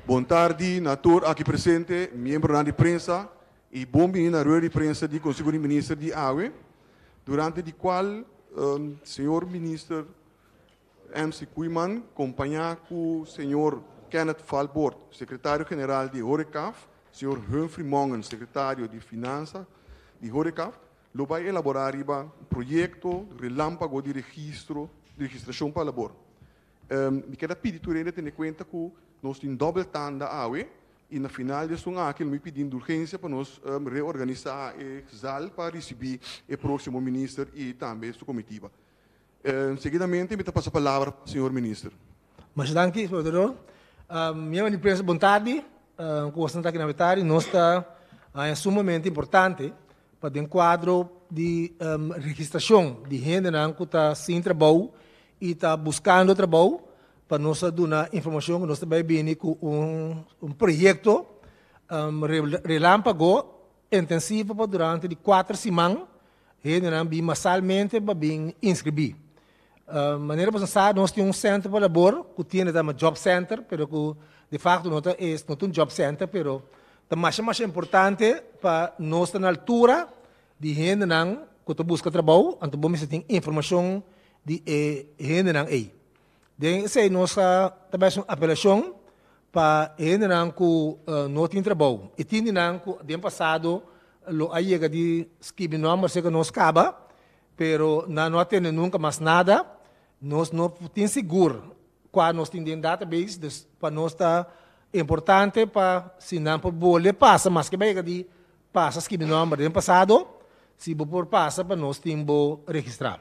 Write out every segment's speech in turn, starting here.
Bon tardi na tur aki presente, miembronan di prensa y bon bini na rueda di prensa di Conseho di Minister di awe, durante di cual señor Minister MC Koeiman compaña cu señor Kenneth Valpoort, Secretario General di Horecaf, señor Humphrey Mongen, Secretario di Finanza di Horecaf, lo bay elabora riba proyecto relampago di registro, di registracion pa labor. Mi keda pidi tur hende tene cuenta cu nos tin dobbel tanda awe y na final di esun aki lo mi pidi indulgencia pa nos reorganisa e zaal pa ricibi e proximo minister y tambe su comitiva. Seguidamente mi ta pasa palabra pa señor minister. Masha danki, Moderador. Miembro di prensa, bon tardi. Cu boso ta aki na tardi. Nos ta haña sumamente importante pa den cuadro di registracion di hendenan cu ta sin trabou y ta buscando trabou, pa nos a duna informacion cu nos ta bay bini cu un proyecto relampago intensivo pa durante di cuater siman hendenan bin masalmente pa bin inscribi. Manera boso sa nos tin un centro pa labor cu tiene ta yama job center pero cu de facto no ta es no ta un job center pero ta masha masha importante pa nos ta na altura di hendenan cu ta busca trabou anto bo mester tin informacion di e hendenan ey. Den esey nos a ta bay haci un apelacion pa e hendenan cu no tin trabou y tin di nan cu den pasado lo a yega di skibi nomber cerca nos caba pero nan no a tende nunca mas nada, nos no tin sigur cua nos tin den database, dus pa nos ta importante pa si nan por bolbe pasa maske bo a yega di pasa skibi nomber den pasado, si bo por pasa pa nos tin bo registra.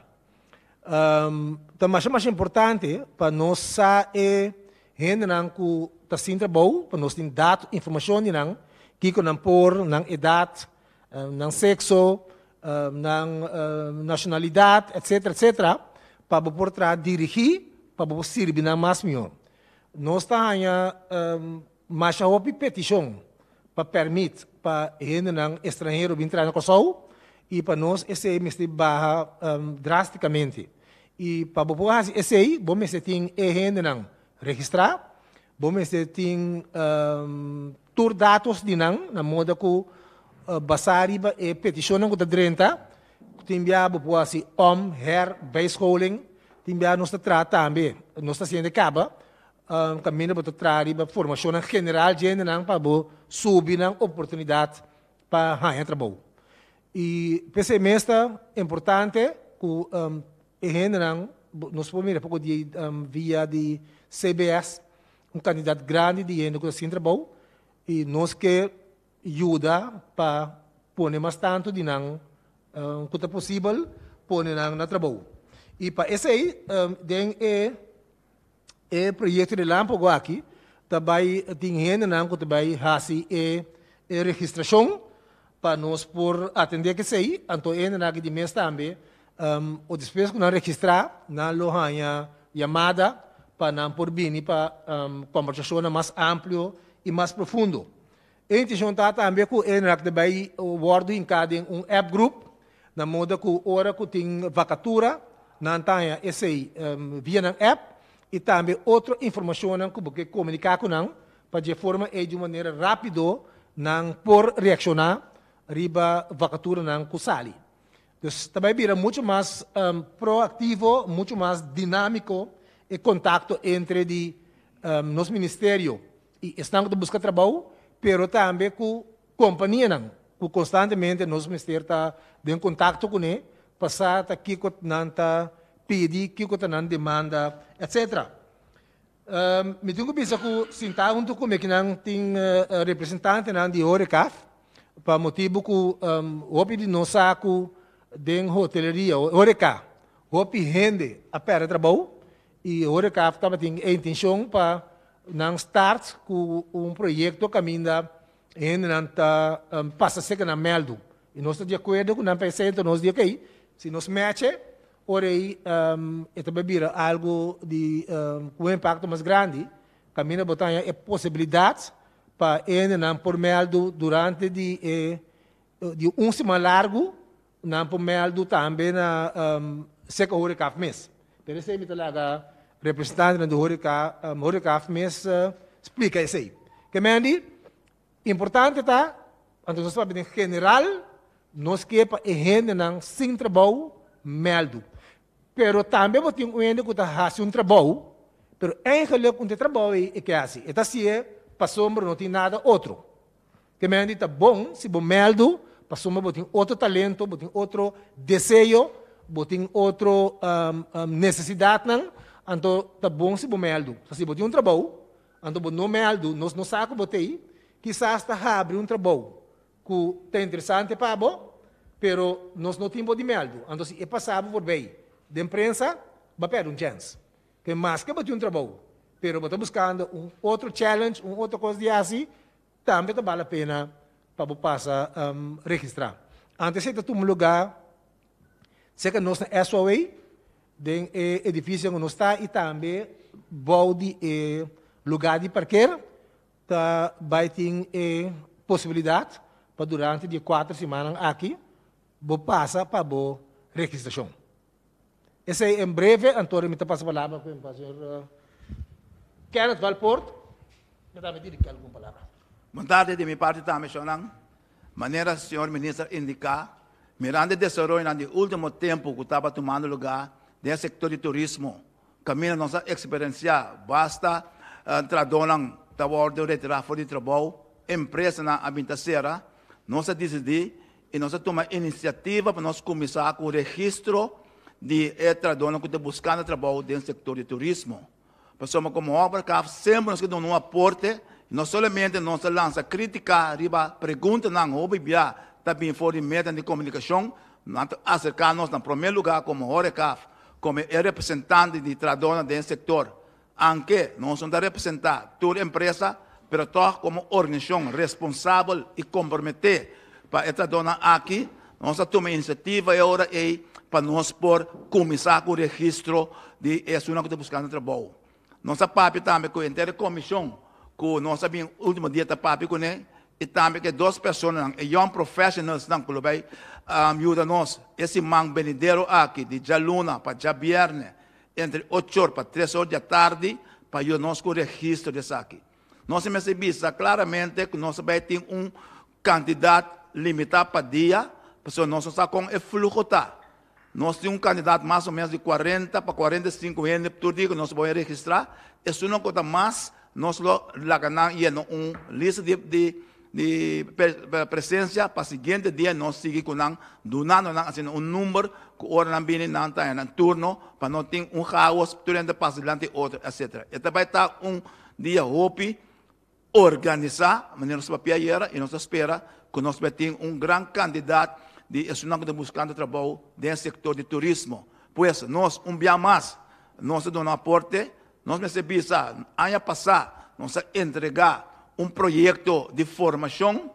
Ta masha masha importante pa nos sa e hendenan cu ta sin trabou, pa nos tin dato, informacion di nan, kico nan por, nan edad, nan sexo, nan nacionalidad, etcetera, etcetera, pa bo por traha dirigi, pa bo por sirbi nan mas mihor. Nos ta haña masha hopi peticion pa permit pa hendenan estranhero bin traha na Kòrsou i pa nos esei mester baha drástikamente. I pa bo por hasi esei bo mester tin e hendenan registrá, bo mester tin tur datos di nan na moda ku basá riba e petishonnan ku ta drenta, tin bia bo por hasi om, her, bijscholing, tin bia nos ta traha tambe, nos ta hasiendo kaba Kaminda bo ta traha riba formashonnan general dje hendenan pa bo subi nan oportunidat pa haña trabou. I p'esei mes ta importante ku e hendenan, nos por mira poko di via di CBS un kantidat grandi di hende ku ta sin trabou i nos ke yuda pa pone mas tantu di nan ku ta posibel pone nan na trabou. I pa esei den e E proyecto relámpago aki ta bay tin hendenan cu ta bay haci e e registracion pa nos por atende cu esey, anto e hendenan aki di mes tambe o despues cu nan registra nan lo haya yamada pa nan por bini pa combersacionnan mas amplio y mas profundo. E intencion ta tambe cu e hendenan aki ta bay wordo hinca den un app group Na moda ku ora ku tin vakatura, nan ta haña esei via nan app i tambe otro informashonnan ku bo ke komuniká ku nan pa dje forma ei di un manera rápido nan por reakshoná riba vakaturanan ku sali. Dus ta bai bira muchu mas proaktivo, muchu mas dinámiko e kontakto entre di nos ministerio i esnan ku ta buska trabou, pero tambe ku Kompanianan ku konstantemente nos mester ta den kontakto kuné pa sa ta kiko nan ta pidi, kiko ta nan demanda, etsetera. Mi tin ku bisa ku sintá huntu ku mi akinan tin representantenan di Horecaf pa motibu ku hopi di nos sa ku den hoteleria, horeca, hopi hende a pèrdè trabou i Horecaf tabatin e intenshon pa nan start ku un proyekto kaminda E hendenan ta pasa serka nan mèldu. I nos ta di akuerdo ku nan pa esei, enton nos di okey, si nos mèche, ora ei e ta bai bira algu di ku un impakto mas grandi, kaminda bo ta haña e posibilidat pa e hendenan por mèldu durante di e di un siman largu. nan por mèldu tambe na seka Horecaf mes. Pero esei mi ta laga representantenan di Horeca, Horecaf mes splika esei. Ke Mandy, importante ta, anto nos papia den general, nos ke pa e hendenan sin trabou mèldu. Pero tambe bo tin un hende ku ta hasi un trabou, pero eigenlijk un ta e trabou ei e ke hasi. E ta hasié pasobra no tin nada otro. Ke mende ta bon si bo mèldu pasobra bo tin otro talento, bo tin otro deseo, bo tin otro nesesidatnan, anto ta bon si bo mèldu. Si bo tin un trabou, anto bo no mèldu, nos no sa ku bo t'ei, kisas ta habri un trabou ku ta interesante pa bo, pero nos no tin bo di mèldu. Anto si e pasa bo forbei den prensa, bo a pèrdè un chèns. Te maske bo tin un trabou, pero bo ta buskando un otro challenge, un otro kos di hasi, tambe ta bal la pena pa bo pasa registrá. Antes esei ta tuma lugá serka nos na SOA, den e edifisio ku nos ta i tambe bou di e lugá di parker ta bai tin e posibilidat pa durante di e kuater simannan aki bo pasa pa bo registrashon. Esei en breve, anto mi ta pasa palabra ku señor Kenneth Valpoort, mi ta tambe dirigí algun palabra. Bon tardi di mi parti tambe shonnan. Manera señor Minister indiká, mirando e desaroyonan di último tempu ku tabata tumando lugá den e sektor di turismo, kaminda nos a eksperensiá basta trahadónan ta wòrdu retirá for di trabou, empresanan a bin ta sera, nos a disidí i nos a tuma inisiativa pa nos kuminsá ku registro di e trahadónan ku ta buskando trabou den sektor di turismo. Pasobra komo Horecaf semper nos ke duna un aporte, no solamente nos ta lansa krítika riba preguntanan hopi bia ta bin for di medianan di komunikashon, nan ta aserká nos na promé lugá komo Horecaf, komo e representante di trahadónan den sektor. Anke nos no ta representá tur empresa, pero tòg komo organisashon responsabel i komprometé pa e trahadónan aki, nos a tuma inisiativa e ora ei pa nos por kuminsá ku registro di esunnan ku ta buskando trabou. Nos a papia tambe ku henter e komishon ku nos a bin último dia ta papia kuné i tambe ku e dos personanan, e young professionalsnan ku lo bai yuda nos e siman benidero aki di djaluna pa djabièrnè entre ocho or pa tres or di atardi pa yuda nos ku registro di esaki. Nos a mester bisa klaramente ku nos a bai tin un kantidat limitá pa dia, pasobra nos no sa kon e fluho ta. Nos tin un kantidat mas o ménos di kuarenta pa 45 hende tur dia ku nos a bai registrá. Esunnan ku ta mas, nos lo laga nan yena un lista di di di presensia pa siguiente dia nos sigui ku nan dunando nan asina un number ku ora nan bini nan ta haña nan turno pa no tin un chaos tur hende ta pasa dilanti otro etcetera. E ta bai ta un dia hopi organisá manera nos papia ayera i nos ta spera ku nos bai tin un gran kantidat di esunnan ku ta buskando trabou den sektor di turismo. Pues nos un bia mas nos ta duna aporte. Nos mester bisa aña pasá nos a entregá un proyekto di formashon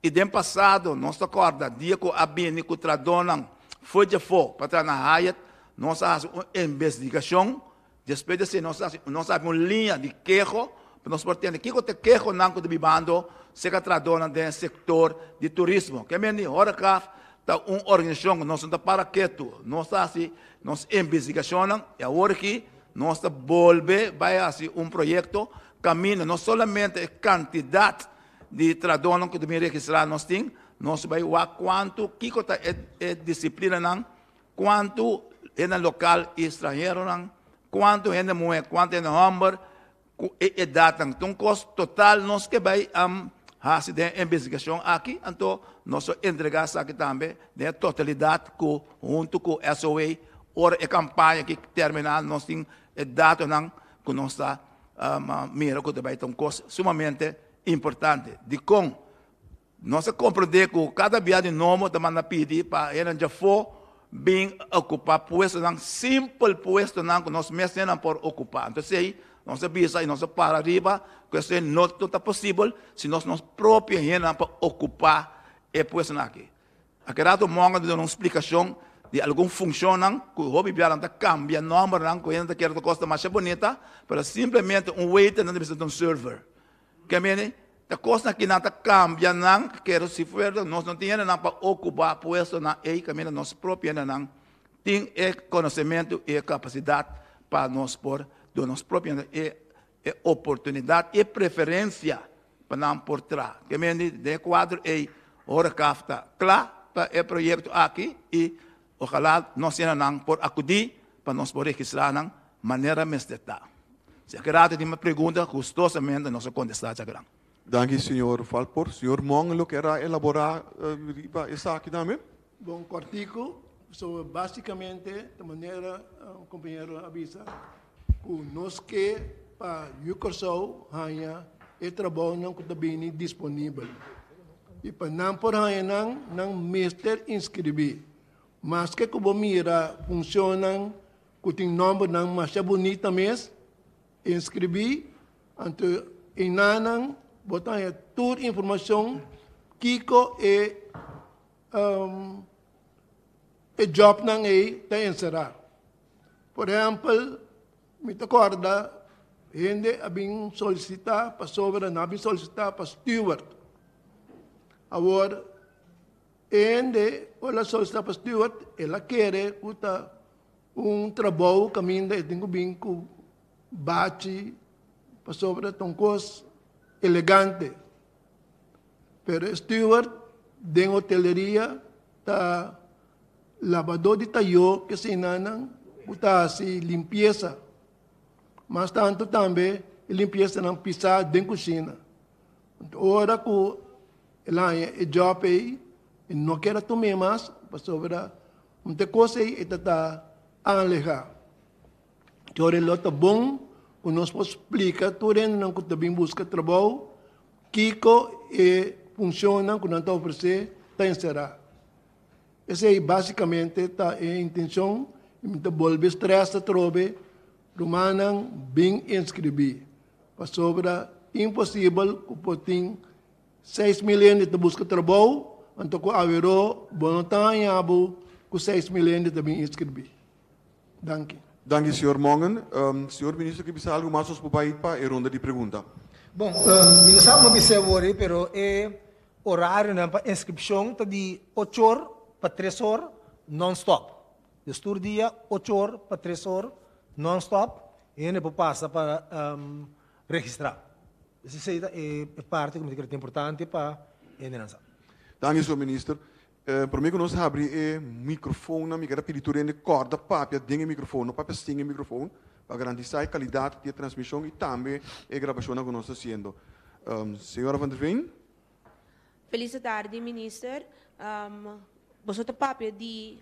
i den pasado nos ta kòrda dia ku a bini ku trahadónan for di afó pa traha na Hyatt nos a hasi un investigashon. Despues di esei nos a hasi nos a habri un liña di keho pa nos por tende kiko ta e kehonan ku ta bibando serka trahadónan den e sektor di turismo. Ke men di Horecaf ta un organisashon ku nos no ta para ketu. Nos ta hasi nos investigashonnan i awor aki nos ta bolbe bai hasi un proyekto kaminda no solamente e kantidat di trahadónan ku ta bin registrá nos tin, nos bai wak kuantu kiko ta e disiplinanan Kuantu hende lokal i estranheronan, kuantu hende muhé, kuantu hende hòmber, ku e edatnan. Ta un kos total nos ke bai hasi den e investigashon aki, anto nos lo entregá esaki tambe den e totalidat ku huntu ku SOA ora e kampaña aki terminá nos tin e datonan ku nos ta mira ku ta bai ta un kos sumamente importante. Dikon? Nos a komprendé ku kada bia di nobo ta manda pidi pa hendenan djafó bin okupá puestonan, simpel puestonan ku nos mes hendenan por okupá. Anto esei nos a bisa i nos a para riba ku esei no ta posibel si nos nos propio hendenan pa okupá e puestonan aki. Aki rato Monga ta duna un splikashon di algun funshonnan ku hopi bianan ta kambia nòmbernan ku hende ta kere ta kos ta masha bunita, pero simplemente un waiter nan ta bisa ta un server. Ke mene? Ta kosnan ki nan ta kambia nan, kero si fuera nos no tin hendenan pa okupá puestonan ei kaminda nos propio hendenan tin e konosementu i e kapasidat pa nos por duna nos propio hende e e oportunidat i preferensia pa nan por traha. Ke mende den e kuadro ei Horecaf ta kla pa e proyekto aki i ojalá nos hendenan por akudí pa nos por registrá nan manera mester ta. Si aki rato tin mas pregunta, gustosamente nos a kontestá chakran. Danki señor Valpoort. Señor Mong lo kier a elaborá riba esaki tambe? Bon kòrtiku, so básikamente ta manera un kompañero a bisa ku nos ke pa Yu Kòrsou haña e trabounan ku ta bini disponibel. I pa nan por haña nan, nan mester inskribí. Maske ku bo mira funshonnan ku tin nòmbernan masha bunita mes, inskribí, anto einanan bo ta haña tur informashon kiko e e jòbnan ei ta enserá. Por ehèmpel, mi ta kòrda hende a bin solisitá pasobra nan a bin solisitá pa steward. Awor E hende ora el a solisitá pa steward, el a kere ku ta un trabou kaminda e tin ku bin ku bachi pasobra ta un kos elegante. Pero e steward den hoteleria ta labadó di tayó kesinanan ku ta hasi limpiesa. Mas tantu tambe e limpiesanan pisá den kushina. Ora ku El a haña e job ei, e no kier a tum'é mas pasobra un te kos ei e ta ta anlehá. Te ora e lo ta bon ku nos por splika tur hendenan ku ta bin buska trabou kiko e funshonnan ku nan ta ofresé ta enserá. Esei básikamente ta e intenshon i mi ta bolbe strès atrobe, rumannan bin inskribí pasobra imposibel ku por tin 6000 hende ta buska trabou, anto ku aweró bo no ta haña bo ku 6000 hende ta bin inskribí. Danki. Danki señor Mongen. Señor Minister ke bisa algu mas nos por bai pa e ronda di pregunta. Bon, mi no sa como bisa awor ei, pero e orarionan pa inscripcion ta di ocho or pa tres or non-stop. Dus tur dia ocho or pa tres or non-stop hende por pasa pa registra. Esei ta e parti ku mi ta kere ta importante pa hendenan sa. Danki señor Minister. Prome ku nos habri e mikrofonnan mi kere pidi tur hende kòrda papia den e mikrofon, no papia sin e mikrofon, pa garantisa e kalidat di e transmishon i tambe e grabashonnan ku nos ta hasiendo. Señora van der Veen. Felis tardi Minister. Boso ta papia di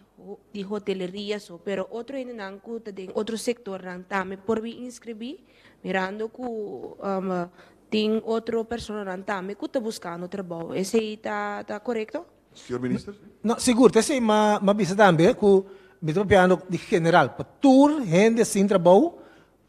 di hoteleria so, pero otro hendenan ku ta den otro sektornan tambe por bin inskribí, mirando ku tin otro personanan tambe ku ta buskando trabou. Esei ta ta korekto? Señor Minister. No, sigur. Ta esei m'a m'a bisa tambe ku mi ta papiando di general, pa tur hende sin trabou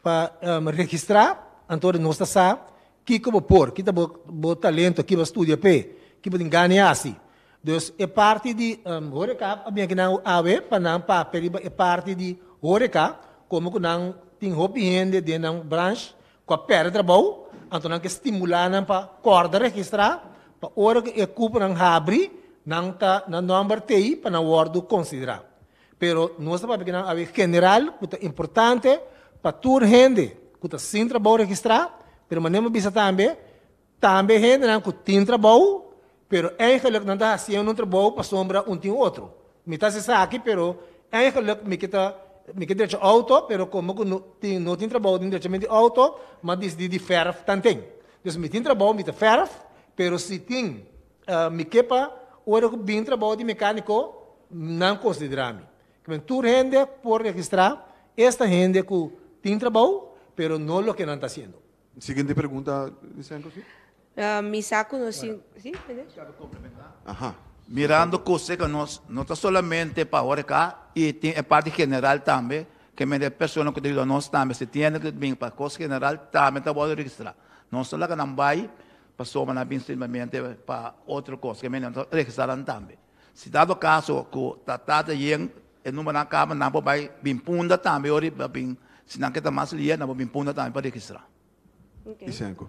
pa registrá, anto nos ta sa kiko bo por, ki ta bo bo talento, ki bo a studia p'e, ki bo tin gana di hasi. Dus e parti di horeca a bin aki nan awe pa nan papia riba e parti di horeca, komo ku nan tin hopi hende den nan branch ku a pèrdè trabou, anto nan ke stimulá nan pa kòrda registrá pa ora ku e kuponan habri nan ta nan nòmber t'ei pa nan wòrdu konsiderá. Pero nos ta papia ku nan awe general ku ta importante pa tur hende ku ta sin trabou registrá, pero manera mi a bisa tambe, Tambe hendenan ku tin trabou, pero eigenlijk nan ta hasiendo un trabou pasobra un tin otro. Mi ta hasi esaki, pero eigenlijk mi ke ta mi ke drecha outo, pero komo ku no tin no tin trabou den drechament di outo, m'a disidí di fèrf tanten. Dus mi tin trabou, mi ta fèrf, pero si tin mi ke pa ora ku bin trabou di mekániko, nan konsiderá mi. Kimen tur hende por registrá, esta hende ku tin trabou, pero no loke nan ta hasiendo. Siguiente pregunta, Lisenko, si? Mi sa ku nos tin, si, meneer? Aha. Mirando ku seka nos no ta solamente pa horeca i tin e parti general tambe, ke mende persona ku ta yuda nos tambe si tin hende ku ta bin pa kos general tambe ta wòrdu registrá. Nos ta laga nan bai pasobra nan bin simplemente pa otro kos, ke mende nan ta registrá nan tambe. Si dado kaso ku ta tarda yen e numbernan kaba nan por bai bin punda tambe ora i bin si nan ke ta mas lier nan por bin punda tambe pa registrá. Ok. Isenko.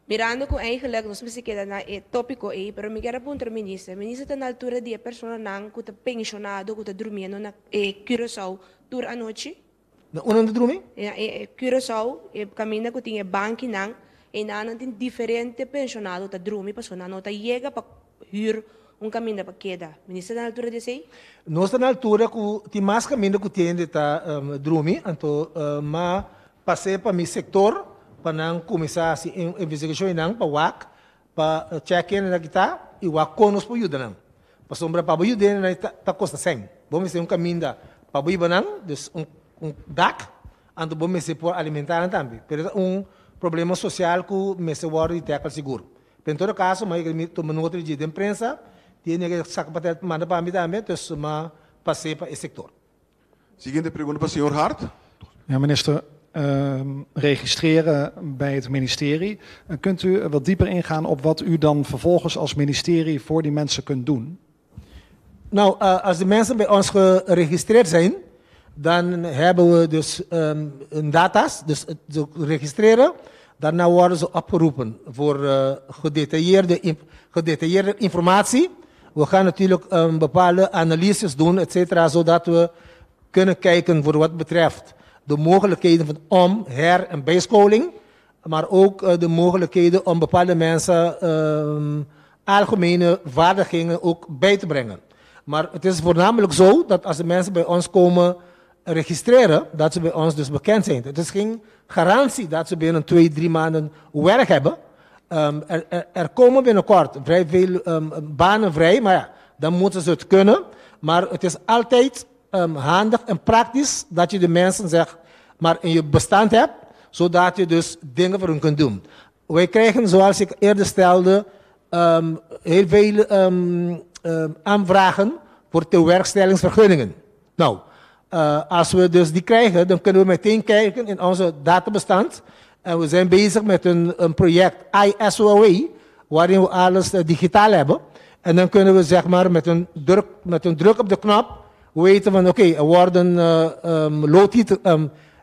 Mirando ku eigenlijk nos mester keda na e tópiko ei, pero mi kier a puntra minister, minister ta na altura di e personanan ku ta penshonado ku ta durmiendo na e Curaçao tur anochi? Na unda nan ta drumi? Na e Curaçao, e kaminda ku tin e bankinan, einan nan tin diferente penshonado ta drumi pasobra nan no ta yega pa hür un kaminda pa keda. Minister ta na altura di esei? Nos ta na altura ku tin mas kaminda ku tin hende ta drumi, anto ma pas'é pa mi sektor pa nan kuminsá hasi investigashon einan pa wak pa chèk kende nan ki ta i wak kon nos por yuda nan. Pasobra pa bo yuda hende nan ta kosta sèn. Bo mester un kaminda pa bo hiba nan, dus un un dak, anto bo mester por alimentá nan tambe. Pero ta un problema sosial ku mester wòrdu di tèkèl sigur. Pero en todo kaso, mi a tuma nota di dje den prensa, tiene ke saka papel manda pa mi tambe, dus mi a pas'é pa e sektor. Siguiente pregunta pa señor Hart. Ja, minister, registreren bij het ministerie. Kunt u wat dieper ingaan op wat u dan vervolgens als ministerie voor die mensen kunt doen? Nou, als de mensen bij ons geregistreerd zijn, dan hebben we dus hun data's, dus ze registreren. Daarna worden ze opgeroepen voor gedetailleerde, gedetailleerde informatie. We gaan natuurlijk bepaalde analyses doen, et cetera, zodat we kunnen kijken voor wat betreft de mogelijkheden van om, her- en bijscholing. Maar ook de mogelijkheden om bepaalde mensen algemene vaardigheden ook bij te brengen. Maar het is voornamelijk zo dat als de mensen bij ons komen registreren, dat ze bij ons dus bekend zijn. Het is geen garantie dat ze binnen 2, 3 maanden werk hebben. Er komen binnenkort vrij veel banen vrij, maar ja, dan moeten ze het kunnen. Maar het is altijd handig en praktisch dat je de mensen zeg maar in je bestand hebt, zodat je dus dingen voor hun kunt doen. Wij krijgen, zoals ik eerder stelde, heel veel aanvragen voor tewerkstellingsvergunningen. Nou, als we dus die krijgen, dan kunnen we meteen kijken in onze databestand. En we zijn bezig met een project ISOW, waarin we alles digitaal hebben. En dan kunnen we zeg maar met een druk op de knop weten van oké, er worden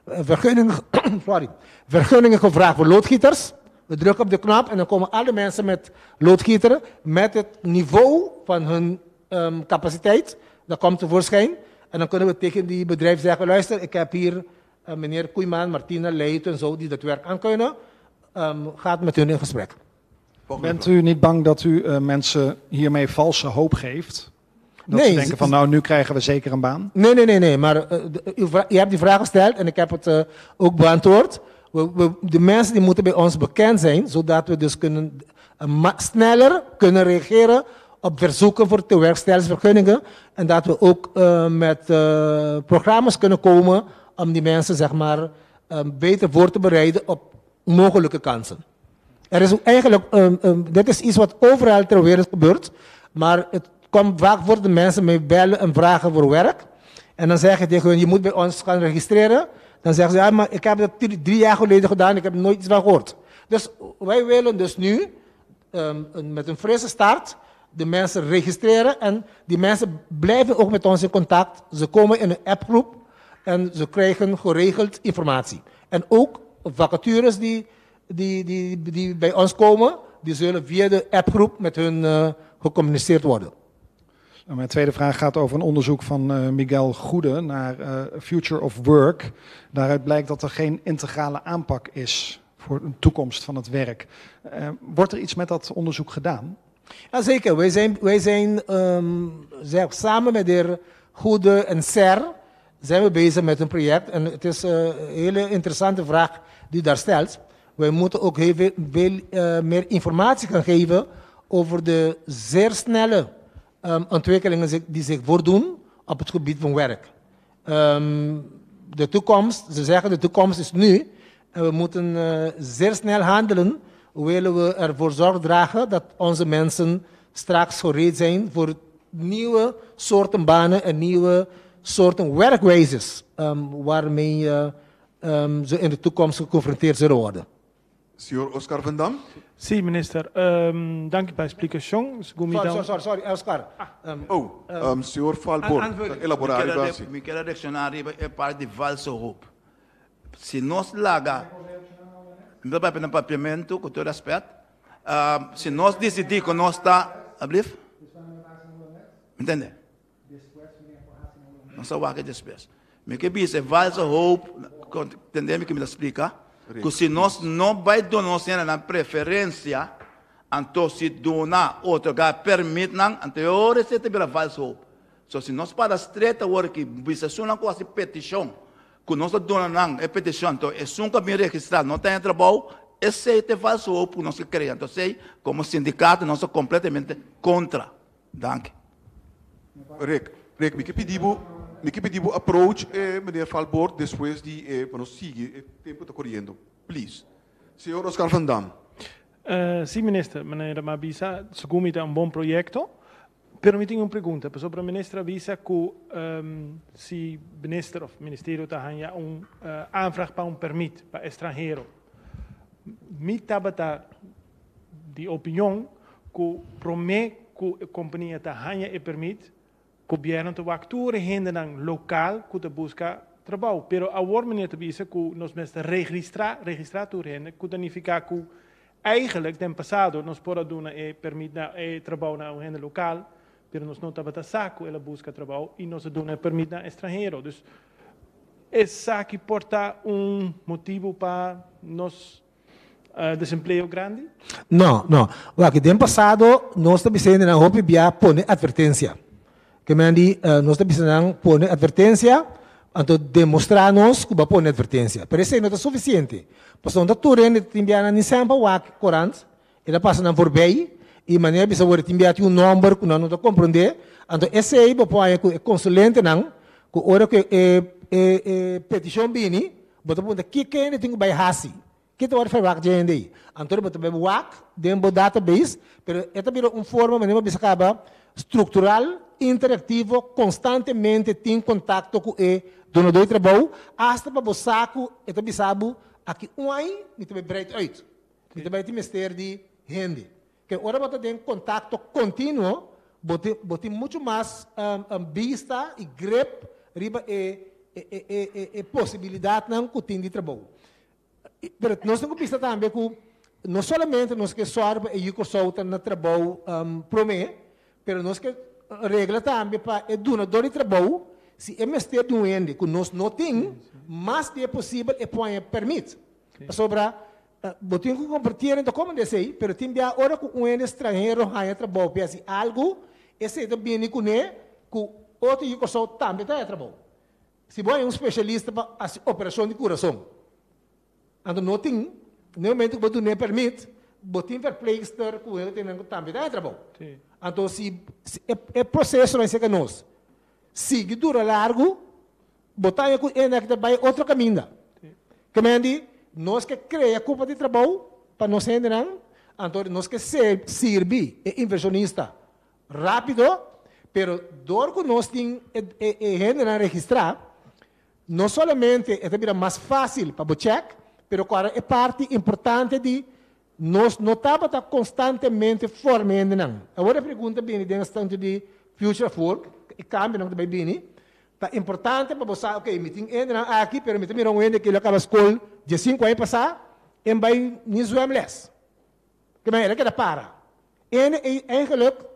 vergunningen, sorry, vergunningen gevraagd voor loodgieters. We drukken op de knop en dan komen alle mensen met loodgieteren met het niveau van hun capaciteit. Dat komt tevoorschijn. En dan kunnen we tegen die bedrijf zeggen, luister, ik heb hier meneer Koeiman, Martina, Leijten en zo, die dat werk aan kunnen. Gaat met hun in gesprek. Volgende Bent vraag. u niet bang dat u mensen hiermee valse hoop geeft? Dat Nee, ze denken van, nou, nu krijgen we zeker een baan? Nee, nee, nee, nee. Maar u hebt die vraag gesteld en ik heb het ook beantwoord. De mensen die moeten bij ons bekend zijn, zodat we dus sneller kunnen reageren op verzoeken voor tewerkstellingsvergunningen. En dat we ook met programma's kunnen komen om die mensen, zeg maar, beter voor te bereiden op mogelijke kansen. Er is eigenlijk, dit is iets wat overal ter wereld gebeurt, maar het komt vaak voor de mensen mee bellen en vragen voor werk. En dan zeg je tegen hun, je moet bij ons gaan registreren. Dan zeggen ze, ja, maar ik heb dat 3 jaar geleden gedaan, ik heb nooit iets van gehoord. Dus wij willen dus nu met een frisse start de mensen registreren. En die mensen blijven ook met ons in contact. Ze komen in een appgroep en ze krijgen geregeld informatie. En ook vacatures die bij ons komen, die zullen via de appgroep met hun gecommuniceerd worden. Mijn tweede vraag gaat over een onderzoek van Miguel Goede naar Future of Work. Daaruit blijkt dat er geen integrale aanpak is voor de toekomst van het werk. Wordt er iets met dat onderzoek gedaan? Jazeker. Wij zijn samen met de heer Goede en SER zijn we bezig met een project. En het is een hele interessante vraag die u daar stelt. Wij moeten ook heel veel meer informatie gaan geven over de zeer snelle ontwikkelingen die zich voordoen op het gebied van werk. De toekomst, ze zeggen de toekomst is nu. En we moeten zeer snel handelen. Willen we ervoor zorg dragen dat onze mensen straks gereed zijn voor nieuwe soorten banen en nieuwe soorten werkwijzes waarmee ze in de toekomst geconfronteerd zullen worden. Señor Oscar van Dam. Sí, minister. Dank u pa e splikashon. Sorry, sorry, sorry, sorry, Oscar. Oh, señor Falborn, Aanvulling. elaborá Mi algo así. Kier reakshoná riba e parti di falso hoop. Si nos laga, mi ta papia na papiamento, ku tur rèspèt. Si nos disidí ku nos ta, alblief? Entende? Nos a wak e despues. Mi ke bisa e valse hoop, tende mi ke mi ta splika, ku si nos no bai duna nos hendenan preferensia, anto si duna otorgá permitnan, anto e ora esei ta bira valse hoop. So si nos para stret awor aki, bisa esunnan ku hasi petishon, ku nos a duna nan e petishon, anto esun ku a bin registrá no ta den trabou, esei ta e valse hoop ku nos ke krea. Anto esei komo sindikato nos ta kompletamente kontra. Danki. Rick, Rick, mi ke pidi bo, mi ke pidi bo approach e meneer Valboort despues di e, pa nos sigui, e tempo ta coriendo. Please. Señor Oscar van Dam. Sí, minister, manera mi a bisa, segun mi ta un bon proyecto, pero mi tin un pregunta, pasobra minister a bisa cu si minister of ministerio ta hanja un aanvraag pa un permit pa estranhero, mi tabata di opinion ku promé ku e kompania ta haña e permit, gobièrnu ta wak tur e hendenan lokal ku ta buska trabou. Pero awor meneer ta bisa ku nos mester registrá, registrá tur hende, ku ta nifiká ku eigenlijk den pasado nos por a duna e permit na e trabou na un hende lokal, pero nos no tabata sa ku el a buska trabou i nos a duna e permit na estranhero. Dus esaki por ta un motibu pa nos desempleo grandi? No, no. Wak, den pasado nos ta bisa hendenan hopi bia pone advertencia. Ke men di nos ta bisa nan pone advertencia, anto demostra nos ku bo a pone advertencia. Pero esei no ta suficiente. Pasobra no ta tur hende ta tin bia nan ni semper wak korant, e ta pasa nan voorbij, i manera bisa wor e tin bia tin un nomber ku nan no ta komprende, anto esei bo por haña ku e konsulentenan ku ora ku e e petishon bini, Bo ta puntra, Kiko hende tin ku bai hasi? Ki ta wòrdu ferwagt dje hende ei? Anto bo ta bai wak den bo database, pero e ta bira un forma, manera bo bisa kaba, struktural, interaktivo, konstantemente tin kontakto ku e dunadó di trabou, asta pa bo sa ku e ta bisa bo, Aki un aña mi ta bai breid uit. Mi ta bai tin mester di hende. Ke ora bo ta den kontakto kontinuo, bo tin bo tin muchu mas bista i grip riba e e posibilidatnan ku tin di trabou. Pero nos tin ku bisa tambe ku no solamente nos ke sòru pa e yu Kòrsou ta na trabou promé, pero nos ke regla tambe pa e dunadó di trabou, si e mester di un hende ku nos no tin, mas di e posibel e por haña pèrmit. Pasobra Bo tin ku kompartí e ta komo di esei, pero tin bia ora ku un hende stranhero haña trabou pa hasi algu, esei ta bini kuné ku otro yu Kòrsou tambe ta haña trabou. Si bo haña un spesialista pa hasi operashon di kurason, anto no tin, na e momento ku bo dun'é pèrmit, bo tin verpleegster ku hende tenen ku tambe ta haña trabou. Anto si e proseso nan seka nos sigui dura largu, Bo ta haña ku e ta bai otro kaminda. Ke men di, nos ke krea kupa di trabou pa nos hendenan, anto nos ke sirbi e invershonista rápido, pero dor ku nos tin e hendenan registrá, no solamente e ta bira mas fásil pa bo chèk, pero ku e parti importante di nos no tabata konstantemente forma hendenan. Awor e pregunta bini den asuntu di future of work, e kambionan ku ta bai bini, Ta importante pa bo sa, ok, mi tin hendenan aki, pero mi ta mira un hende ku el a kaba skol diesinku aña pasá, e bai ni zwemles. Ke manera el a keda para. Hende ei eigenlijk,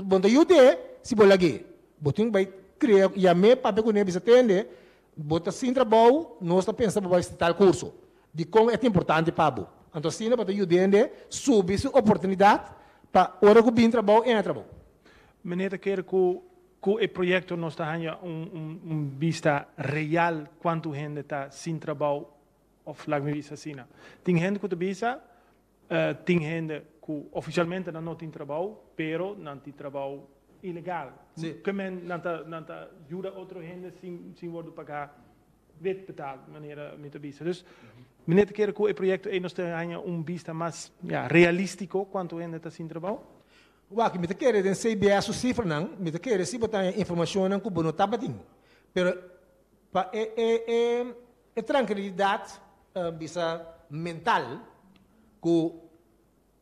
bo no ta yud'é si bo lag'é. Bo tin ku bai krea, yam'é, papia kuné, bisa tende, bo ta sin trabou, nos ta pensa bo bai tal kurso. Dikon e ta importante pa bo? Anto asina bo ta yuda hende subi su oportunidat pa ora ku bin trabou, e haña trabou. Meneer ta kere ku Ku e proyekto nos ta haña un un bista real kuantu hende ta sin trabou òf laga mi bisa asina. Tin hende ku ta bisa tin hende ku ofisialmente nan no tin trabou pero nan tin trabou ilegal. Ke men nan ta nan ta yuda otro hende sin sin wòrdu pagá wet betaal manera mi ta bisa. Dus mi net ta kere ku e proyekto ei nos ta haña un bista mas ya realístiko kuantu hende ta sin trabou. Wak, mi ta kere den CBS su sifranan, mi ta kere si bo ta haña informashonnan ku bo no tabatin. Pero pa e e e e trankilidat bisa mental ku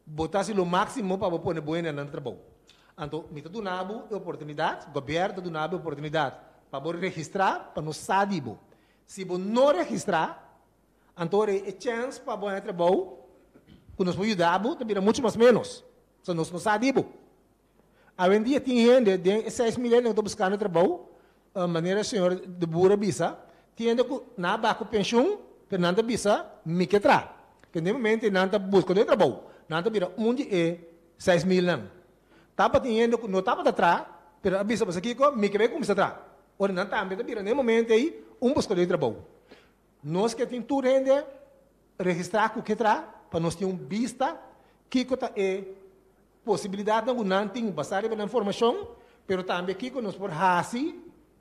bo ta hasi lo máksimo pa bo pone bo hendenan na trabou. Anto mi ta duna bo e oportunidat, gobièrnu ta duna bo e oportunidat pa bo registrá pa nos sa di bo. Si bo no registrá, anto e chèns pa bo haña trabou. ku nos por yuda bo ta bira muchu mas ménos. So nos no sa di bo. Awendia tin hende den e 6000 hende ku ta buskando trabou, manera señor De Boer a bisa, tin hende ku nan a baha ku penshun, pero nan ta bisa mi ke traha. Ke den momento nan ta buska den trabou, nan ta bira un di e 6000 nan. Tabatin hende ku no tabata traha, pero a bisa bo sa kiko, mi ke bai kuminsá traha. Ora nan tambe ta bira den e momento ei un buskadó di trabou. Nos ke tin tur hende registrá ku ke traha pa nos tin un bista kiko ta e posibilidatnan ku nan tin basá riba nan formashon, pero tambe kiko nos por hasi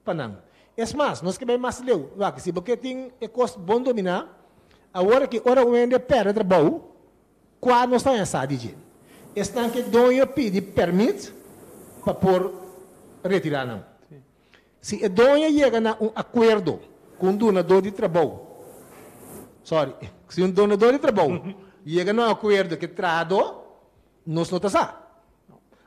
pa nan. Es mas, nos ke bai mas leu. Wak, si bo ke tin e kos bon dominá, awor aki ora un hende pèrdè trabou, Kua nos ta haña sa di dje? Esnan ke doño pidi pèrmit pa por retirá nan. Si e doño yega na un akuerdo ku un dunadó di trabou, sorry, si un dunadó di trabou yega na un akuerdo ku e trahadó, nos no ta sa.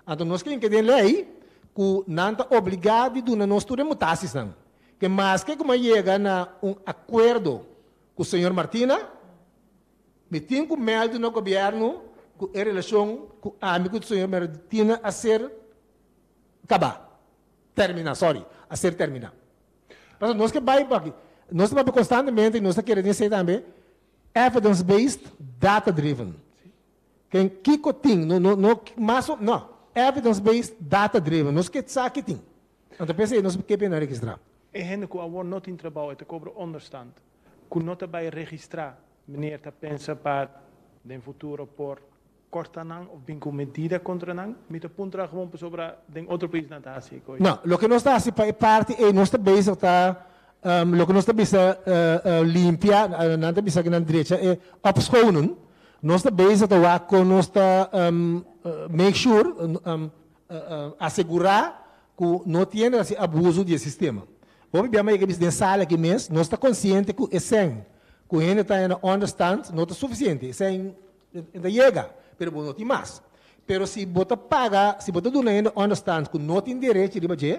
Anto nos ke hinka den lei ku nan ta obligá di duna nos tur e mutasisnan. Ke maske ku mi a yega na un akuerdo ku señor Martina, Mi tin ku mèldu na gobièrnu ku e relashon ku ami ku señor Martina a ser kabá, terminá, sorry, a ser terminá. Pasobra nos ke bai pa aki, nos ta papia konstantemente i nos ta kere den esei tambe, evidence based, data driven. Ken kiko tin, no, no, no mas o, no, evidence based, data driven, nos ke sa ki tin. Anto p'esei nos ke pena registrá. E hende ku awor no tin trabou e ta kobra onderstand. Ku no ta bai registrá, meneer ta pensa pa den futuro por korta nan of bin ku medida kontra nan? Mi ta puntra gewoon pasobra den otro pais nan ta hasi e kos. No, loke nos ta hasi pa e parti ei nos ta bezig ta loke nos ta bisa limpia, nan ta bisa ku nan drecha e opschonen, nos ta bezig ta wak kon nos ta make sure, asegurá ku no tiene hasi abuso di e sistema. Hopi bia mei ke bisa den sala aki mes, nos ta konsiente ku e sèn ku hende ta haña na ònderstand no ta sufisiente. E sèn e ta yega, pero bo no tin mas. Pero si bo ta paga, si bo ta duna hende ònderstand ku no tin derechi riba dje,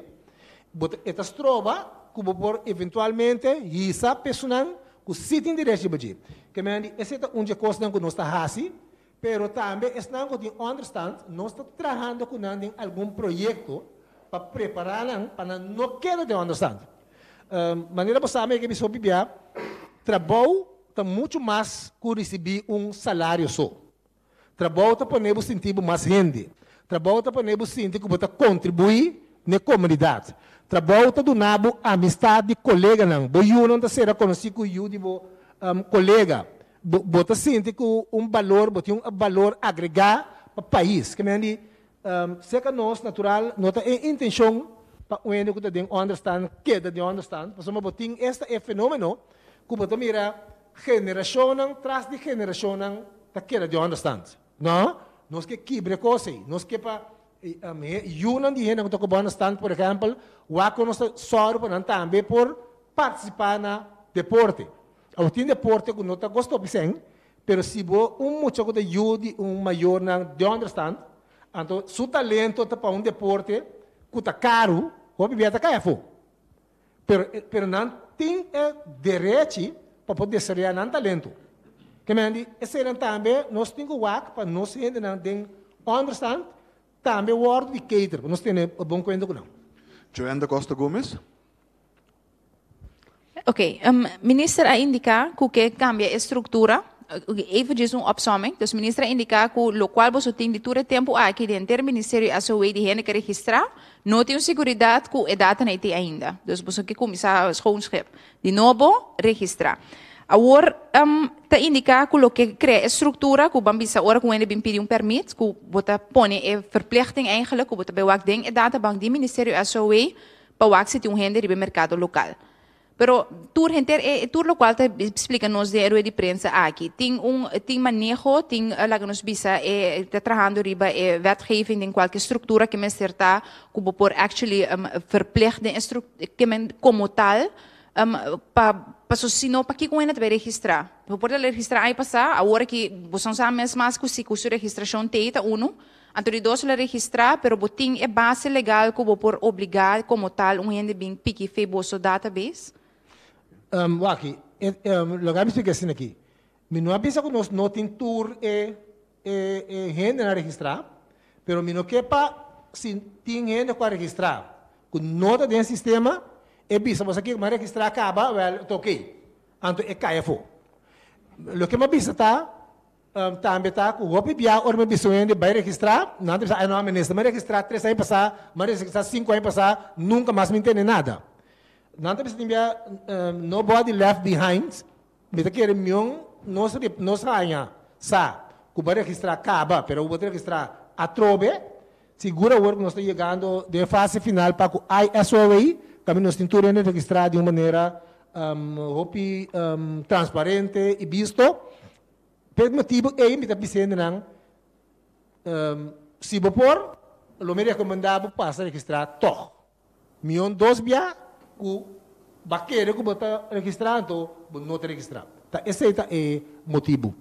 bo ta e ta stroba ku bo por eventualmente hisa pesonan ku si tin derechi riba dje. Ke men di esei ta un dje kosnan ku nos ta hasi. Pero tambe esnan ku tin ònderstand, nos ta trahando ku nan den algun proyekto pa prepará nan pa nan no keda den ònderstand. Manera bo sa mi a ke bisa hopi bia, trabou ta muchu mas ku risibí un salario so. Trabou ta pone bo sinti bo mas hende. Trabou ta pone bo sinti ku bo ta kontribuí n'e komunidat. Trabou ta duna bo amistat di koleganan. Bo yunan ta sera konosí ku yu di bo kolega. Bo bo ta sinti ku un balor, bo tin un balor agregá pa pais. Ke men di, serka nos natural no ta e intenshon pa un hende ku ta den ònderstan keda den ònderstan, pasobra bo tin esta e fenómeno ku bo ta mira generashonnan tras di generashonnan ta keda den ònderstan. No, nos ke kibra e kos ei. Nos ke pa yunan di hende ku ta ku bo ònderstan, por ehèmpel, wak ku nos ta sòru pa nan tambe por partisipá na deporte. Awor tin deporte ku no ta gosta hopi sèn, pero si bo un mucha ku ta yu di un mayornan di ònderstant, anto su talento ta pa un deporte ku ta karu, hopi bia ta kai afó. Pero pero nan tin e derechi pa por desaroyá nan talento. Ke men di eseinan tambe nos tin ku wak pa nos hendenan den ònderstant tambe wòrdu di cater, pa nos tene bon kuenta ku nan. Joanne da Costa Gomez. Oké, minister a indiká ku ke kambia e struktura. Eventjes un opsomming. Dus minister a indiká ku lokual boso tin di tur e tempu aki di henter ministerio SOW di hende ke registrá, no tin un seguridat ku e datanan ei tin ainda. Dus boso ke kuminsá schoon schip. Di nobo registrá. Awor ta indiká ku loke krea e struktura ku ban bisa ora ku hende bin pidi un pèrmit ku bo ta pone e verplichting eigenlijk ku bo ta bai wak den e databank di ministerio SOW pa wak si tin un hende riba e merkado lokal. Pero tur henter e tur lokual ta splika nos den e rueda di prensa aki. Tin un tin maneho, tin laga nos bisa e ta trahando riba e wetgeving den kualke struktura ke mester ta ku bo por actually verplicht den e stru ke men komo tal pa paso si no pakiko un hende ta bai registrá? Bo por ta registrá aña pasá, awor aki bo son sa mes mas ku si ku su registrashon t'ei ta unu. Anto di dos lo registrá, pero bo tin e base legal ku bo por obligá komo tal un hende bin piki fe boso database? Wak, loke a mi splika asina aki. Mi no a bisa ku nos no tin tur e. e, e hendenan registrá, pero mi no ke pa si tin hende ku a registrá ku no ta den sistema, e bisa bo sa kiko mi a registrá kaba, wèl ta okey. Anto e kai afó. Loke mi a bisa ta, tambe ta ku hopi bia ora mi a bisa un hende bai registrá, nan ta bisa, ay no minister, mi a registrá tres aña pasá, mi a registrá sinku aña pasá, nunka mas mi ntende nada. Nan ta bisa tin bia, nobody left behind, Mi ta kere mion nos nos haña sa ku bo a registrá kaba pero bo ta registrá atrobe. Sigur awor ku nos ta yegando den e fase final pa ku ISOA tambe nos tin tur hende registrá di un manera hopi transparente i bisto. P'e motibu ei mi ta bisa hendenan si bo por lo mi rekomendá bo pasa registrá tòg. Mion dos bia ku ba kere ku bo ta registrá anto bo no ta registrá. Ta esei ta e motibu.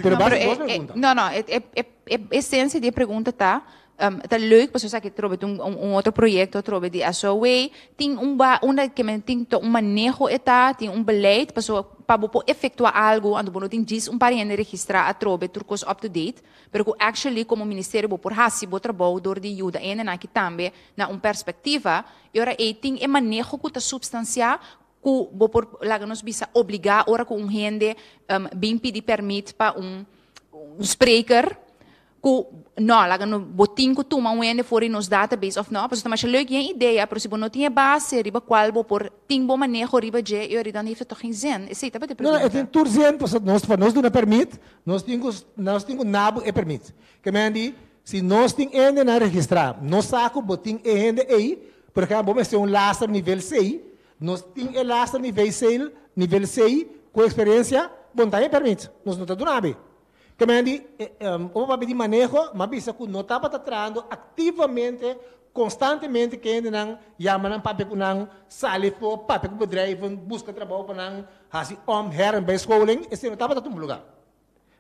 Pero basta dos pregunta. No, no, e e e esensia di e pregunta ta, ta leuk pasobra esaki trobe ta un un otro proyekto trobe di SOA. Tin un ba unda ke men tin un maneho e ta, tin un beleid pasobra pa bo por efektuá algu anto bo no tin djis un par hende registrá atrobe tur kos up to date. Pero ku actually komo ministerio bo por hasi bo trabou dor di yuda hendenan aki tambe na un perspektiva, e ora ei tin e maneho ku ta supstansiá ku bo por laga nos bisa obligá ora ku un hende bin pidi pèrmit pa un spreker ku no laga no bo tin ku tuma un hende for di nos database òf no, pasobra ta masha leuk yen idea pero si bo no tin e base riba kual bo por tin bo maneho riba dje e ora ei dan heeft het toch geen zin? Esei tabata e No, no, e pregunta. tin tur zin pasobra nos pa nos duna pèrmit nos tin ku nos tin ku nabu e pèrmit. Ke men di Si nos tin hendenan registrá, nos sa ku bo tin e hende ei, por ehèmpel bo mester un laster nivel sei, nos tin e laster nivel sei, nivel sei ku eksperensia, bo no ta haña pèrmit, nos no ta duna be. Ke men di, ora bo papia di maneho, m'a bisa ku no tabata trahando aktivamente, konstantemente ku e hendenan, yama nan papia ku nan, sali afó, papia ku bedrijven, buska trabou pa nan, hasi om, her en bijscholing, esei no tabata tuma lugá.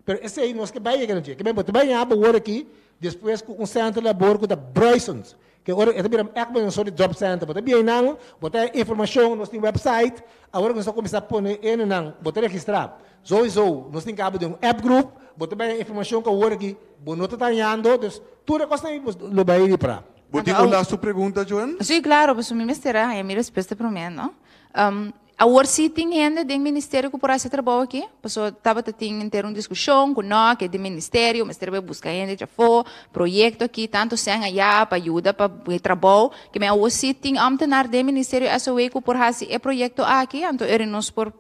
Pero esei nos ke bai yega na dje. Ke men bo ta bai ña bo wor aki despues ku un sentro labor ku ta bruisend. Ke ora e ta bira èk un sort di job center. Bo ta bia einan, bo ta haña informashon, nos tin website. Awor ku nos ta kuminsá pone hendenan, bo ta registrá. Souiso nos tin kaba den un app group, bo ta bai haña informashon ku awor aki bo no ta ta hañando. Dus tur e kosnan ei bo lo bai ripara. Bo tin un lastu pregunta, Joan? Sí, claro, pasobra mi mester a haña mi respuesta promé, no? Awor si tin hende den ministerio ku por hasi e trabou aki? Pasobra tabata tin henter un diskushon ku no, ke den ministerio mester bai buska hende djafó, proyekto aki, tantu sèn ayá pa yuda pa e trabou. Ke men awor si tin ambtenaar den ministerio SOW ku por hasi e proyekto aki, anto eri nos por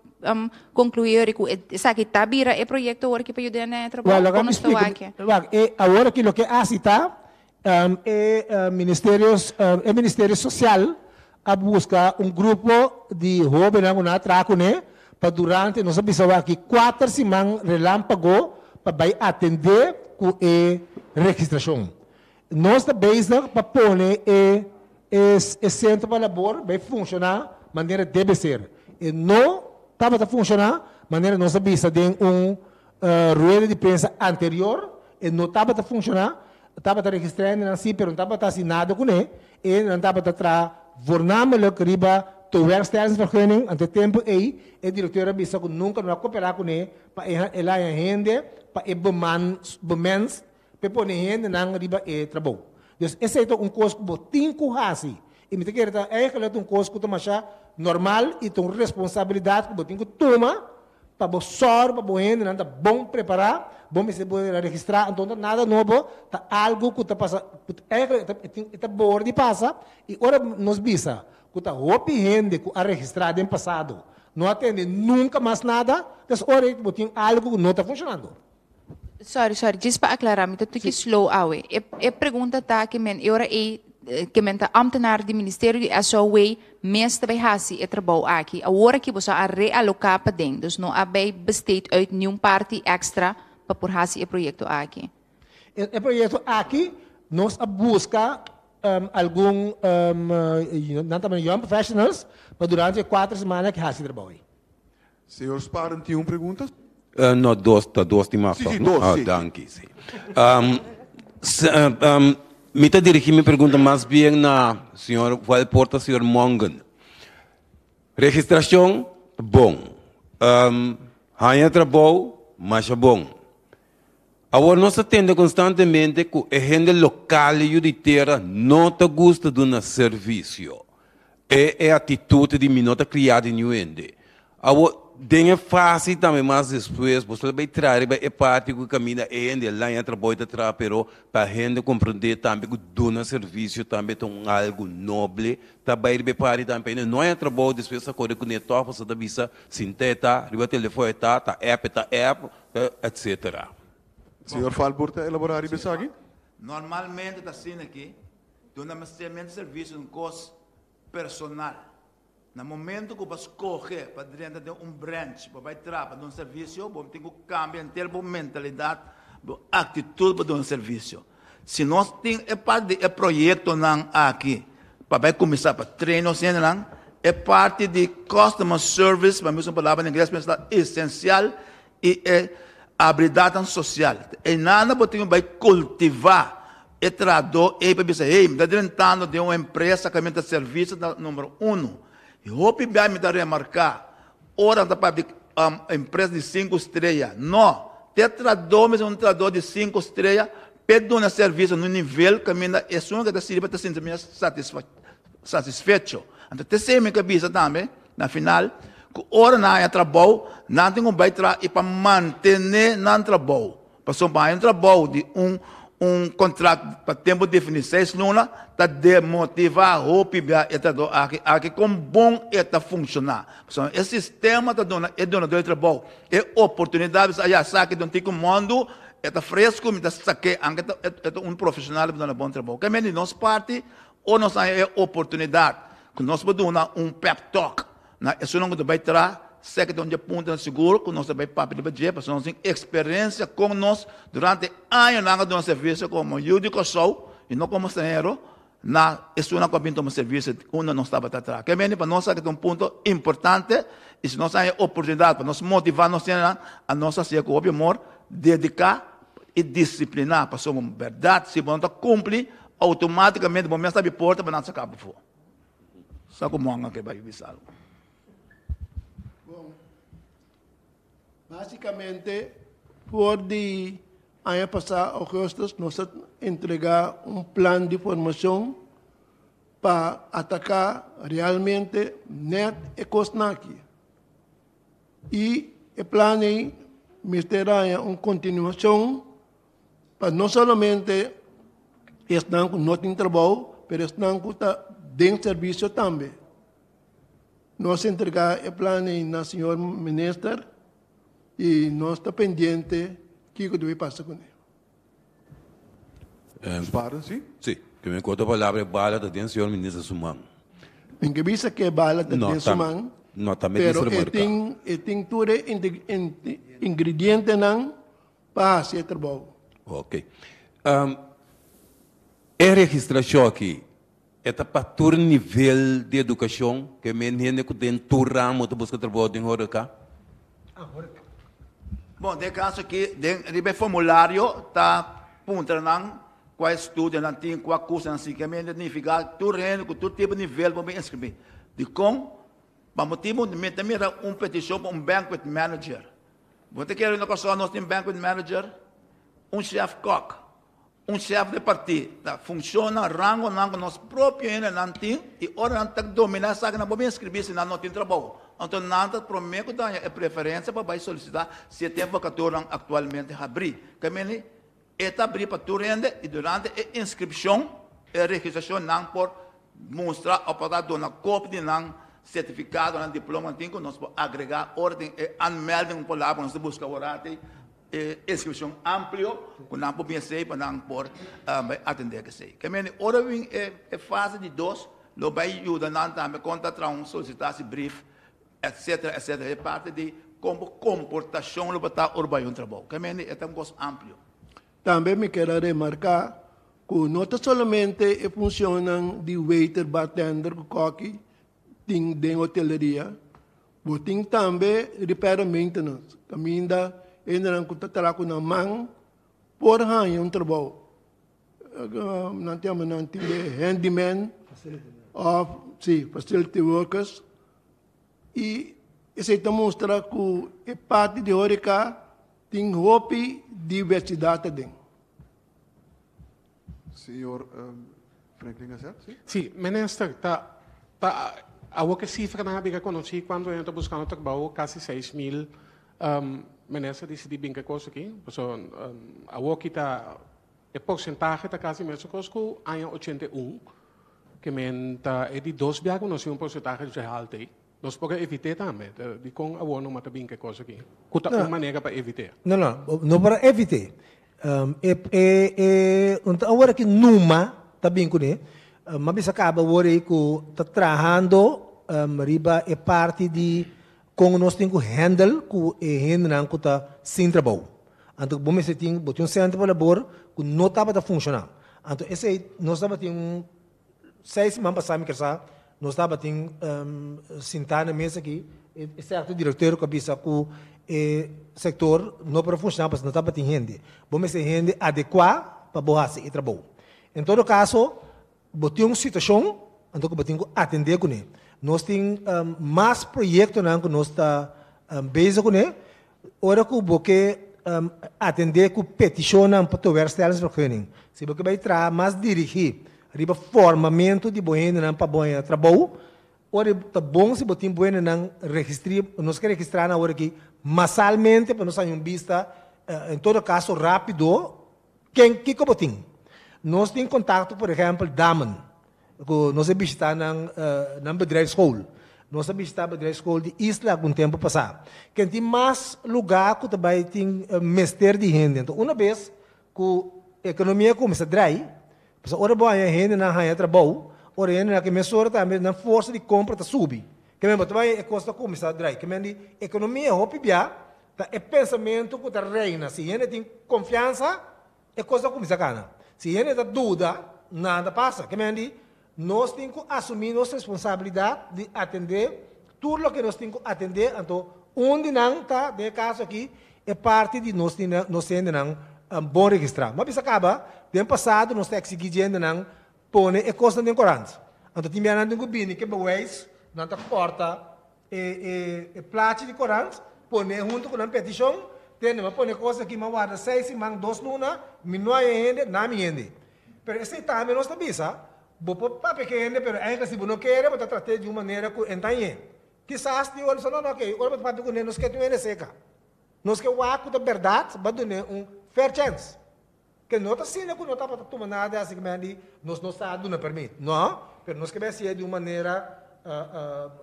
konkluí eri ku esaki ta bira e proyekto awor aki pa yuda hende haña trabou? Wèl, Kon nos ta wak? Wak, e awor aki loke hasi ta E ministerio e ministerio social a buska un grupo di hobennan ku nan a traha kuné pa durante nos a bisa wak kuater siman relampago pa bai atendé ku e registrashon. Nos ta bezig pa pone e e sentro pa labor bai funshoná manera debe ser. E no tabata funshoná manera nos a bisa den un Rueda di prensa anterior e no tabata funciona, tabata registra hendenan si pero no tabata haci nada cune, e hendenan tabata traha voornamelijk riba tewerkstellingsvergunning, anto e tempo ey e directeur a bisa cu nunca no a coopera cune pa e el a haña hende pa e beman bemens pa e pone hendenan riba e trabou. Dus esey ta un cos cu bo tin cu haci y mi ta kere ta eigenlijk ta un cos cu ta masha normal y ta un responsabilidad cu bo tin cu tuma Pa bo sòru pa bo hendenan ta bon prepará, bo mester por registrá. Anto no ta nada nobo, ta algu ku ta pasa, ku eigenlijk e ta e ta bor di pasa. I ora nos bisa ku ta hopi hende ku a registrá den pasado no a tende nunka mas nada, des ora ei bo tin algu ku no ta funshonando. Sorry, sorry, djis pa aclara, mi ta tuki slow awe. E, e pregunta ta ke men e ora ei ke men ta ambtenaar di ministerio di SOW mes ta bay haci e trabou aki. Awor aki boso a realoca paden, dus no a bay besteed uit niun parti extra pa por haci e proyecto aki. E, e proyecto aki nos a busca algun nan ta young professionals pa durante e cuater semana aki haci e trabou ei. Señor Sparen tin un pregunta? No, dos, ta dos tin mas Sí, toch, sí, no? dos, Ah, sí. danki, sí. Mi ta dirigí mi pregunta mas bien na señor Valpoort, señor Mongen. Registrashon, bon. Haña trabou, masha bon. Awor nos ta tende konstantemente ku e hende lokal yu di tera no ta gusta duna servisio. E e atitut di mi no ta kriá di niun hende. Awor, den e fase tambe mas despues, boso ta bai traha riba e parti ku kaminda e hende laña trabou i ta traha, pero pa hende komprendé tambe ku duna servisio tambe ta un algu noble, ta bai riba e parti tambe pa hende no haña trabou despues ta kore kuné tòg pasobra ta bisa sinta e ta, riba telefòn e ta, ta app e ta app, etcetera. Señor Valburg ta elaborá riba esaki? Normalmente ta asina aki, duna mester servisio un kos personal. Na momento ku bo a skohe pa drenta den un branch pa bai traha pa duna servisio, bo tin ku kambia henter bo mentalidat, bo aktitut pa duna servisio. Si nos tin e parti di e proyektonan aki pa bai kuminsá pa train nos hendenan, e parti di customer service, pa mi usa un palabra na ingles, ta esensial i e abilidatnan sosial. Einan bo tin ku bai kultivá e trahadó ei pa bisa, hey, mi ta drentando den un empresa ku mi ta servisio ta numero uno. I hopi bia mi ta remarká, ora nan ta papia di empresa di sinku strea. No, te trahadó mester un trahadó di sinku strea p'e duna servisio na un nivel kaminda esun ku ta sirbi ta sinti mes satisfecho. Anto t'esei mi ke bisa tambe. Na final, ku ora nan haña trabou, nan tin ku bai traha i pa mantené nan trabou. Pasobra pa haña un trabou di un un kontrakt pa tempu definí, seis luna, ta demotivá hopi bia e trahadó aki, aki kon bon e ta funshoná. Pasobra e sistema ta duna e dunadó di trabou e oportunidat bisa, aya, esaki ta un tiki mundu, e ta fresku, mi ta sak'é, anke e ta un profeshonal pa duna bon trabou. Ke men di nos parti, Ora nos haña e oportunidat ku nos por duna un pep talk na esunnan ku ta bai traha, seki ta un dje puntonan sigur ku nos ta bai papia riba dje pasobra nos tin eksperensia kon nos durante añanan a duna servisio komo yu di Kòrsou i no komo stranhero na esunnan ku a bin tuma servisio unda nos tabata traha. Ke mende pa nos esaki ta un punto importante i si nos haña e oportunidat pa nos motivá nos hendenan a nos hasié ku hopi amor, dediká i disipliná pasobra bèrdat si bo no ta kumpli Automáticamente bo mes ta abi porta pa nan saca bo afo. Sa cu monga ke bai bisa algo. Bon, basicamente for di aña pasa augustus nos a entrega un plan di formacion pa ataca realmente net e cosnan aki. Y e plan ey mester haña un continuacion Pa no solamente esnan ku no tin trabou, pero esnan ku ta den servisio tambe. Nos a entregá e plan ei na señor minister i nos ta pendiente kiko debe pasa kuné. Sparen, si? Si. Ke mi ku otro palabra e bala ta den señor minister su man. Mi ke bisa ke e bala ta den su man, pero e tin e tin tur e ingredientenan Pa hasi e trabou. Ok. E registrashon aki e ta pa tur nivel di edukashon? Ke men hende ku den tur ramo ta buska trabou den horeca? Bon, den e kaso aki, den riba e formulario ta puntra nan kua estudio nan tin, kua kurso nan sigui. Ke men ta nifiká tur hende ku tur tipo di nivel por bin inskribí. Dikon? Pa motibu mi ta mira un petishon pa un banquet manager. Bo ta kere na Kòrsou nos tin banquet manager, un chef kòk, un chef de parti, ta funshonnan, rangonan ku nos propio hendenan tin i ora nan ta dominá esaki nan por bin inskribí si nan no tin trabou. Anto nan ta promé ku ta haña e preferensia pa bai solisitá si e tin vakaturnan aktualmente habrí. Ke meni e ta abrí pa tur hende i durante e inskripshon, e registrashon nan por Mustra of por a duna copia di nan certificado, nan diploma nan tin cu nos por agrega ora tin e aanmelding un palabra cu nos ta busca awor e inscripcion amplio cu nan por bin esey pa nan por bay atende cu esey. Ke mende ora bin e fase di dos lo bay yuda nan tambe con ta traha un solicitatie brief etcetera etcetera e parti di con bo comportacion lo por ta ora bay un trabou. Ke mende e ta un cos amplio. Tambe mi kier a remarca cu no ta solamente e funcionnan di waiter, bartender cu koki tin den hoteleria, bo tin tambe repair and maintenance, caminda hendenan cu ta traha cu nan man por haña un trabou. Nan ta yama nan tin de handyman of si, facility workers. Y esey ta mustra cu e parti di horeca. Tin hopi diversidat aden. Señor Franklin Gazet, si? Si, minister, ta ta awor ku e sifranan a bira konosí kuantu hende ta buskando trabou, kasi 6000, minister disidí bin ku e kos aki? Pasobra awor ki ta e porsentahe ta kasi mesun kos ku aña 81, ke men ta e di dos bia ku nos tin un porsentahe dje haltu ei. Nos por a evit'é tambe. Dikon awor no mata bin ku e kos aki? Ku ta un manera pa evit'é? No, no, no por a evit'é. E, e, e, un ta awor aki numa ta bin kuné. M'a bisa kaba awor ei ku ta trahando riba e parti di kon nos tin ku handle ku e hendenan ku ta sin trabou. Anto bo mester tin, bo tin un sentro pa labor ku no tabata funshoná. Anto esei nos tabatin un 6 siman pasá mi kersa nos tabatin sintá na mesa aki, e sèrto direkteur ku a bisa ku e sektor no por a funshoná pasobra no tabatin hende. Bo mester hende adekuá pa bo hasi e trabou. En todo kaso, bo tin un situashon anto ku bo tin ku atendé kuné. Nos tin mas proyektonan ku nos ta bezig kuné. Ora ku bo ke atendé ku petishonnan pa tewerkstellingsvergunning, si bo ke bai traha mas dirigí riba formamentu di bo hendenan pa bo haña trabou, ora ta bon si bo tin bo hendenan registrí, nos ke registrá nan awor aki masalmente pa nos haña un bista, en todo kaso rápido, ken kiko bo tin. Nos tin kontakto por ehèmpel Damen. Ku nos a bishitá nan nan bedrijfsschool. Nos a bishitá bedrijfsschool di Isla algun tempu pasá. Ken tin mas lugá ku ta bai tin mester di hende. Anto una bes ku ekonomia kuminsá drai, pasobra ora bo haña hendenan haña trabou, ora hendenan ke mesora tambe nan forsa di kompra ta subi. Ke men bo ta bai e kos ta kuminsá drai. Ke men di ekonomia hopi bia ta e pensamentu ku ta reina. Si hende tin konfiansa, E kos ta kuminsá kana. Si hende ta duda, nada ta pasa. Ke men di, nos tin ku asumí nos responsabilidat di atendé tur loke nos tin ku atendé, anto un di nan ta, den e kaso aki, e parti di nos tin nos hendenan bon registrá. Mi a bisa kaba, den pasado nos ta eksigí djendenan pone e kosnan den korant. Anto tin bia nan tin ku bini ke bewijs, nan ta kòrta E plachi di korant, pone huntu ku nan petishon, tende, m'a pone kos aki, m'a warda seis siman, dos luna, mi no haña hende, na mi hende. Pero esei tambe nos ta bisa, bo por papia ku e hende, pero eigenlijk si bo no kere, bo ta trat'é di un manera ku e no ta hañ'é. Kisas tin ora bo bisa, no, no, oké, ora bo ta papia kuné, nos ke tin un hende seka. Nos ke wak ku ta bèrdat, bo a dun'é un fair chance. Ke no ta asina ku no tabata tuma nada asina ku di nos no sa duna permit. No, pero nos ke bai hasié di un manera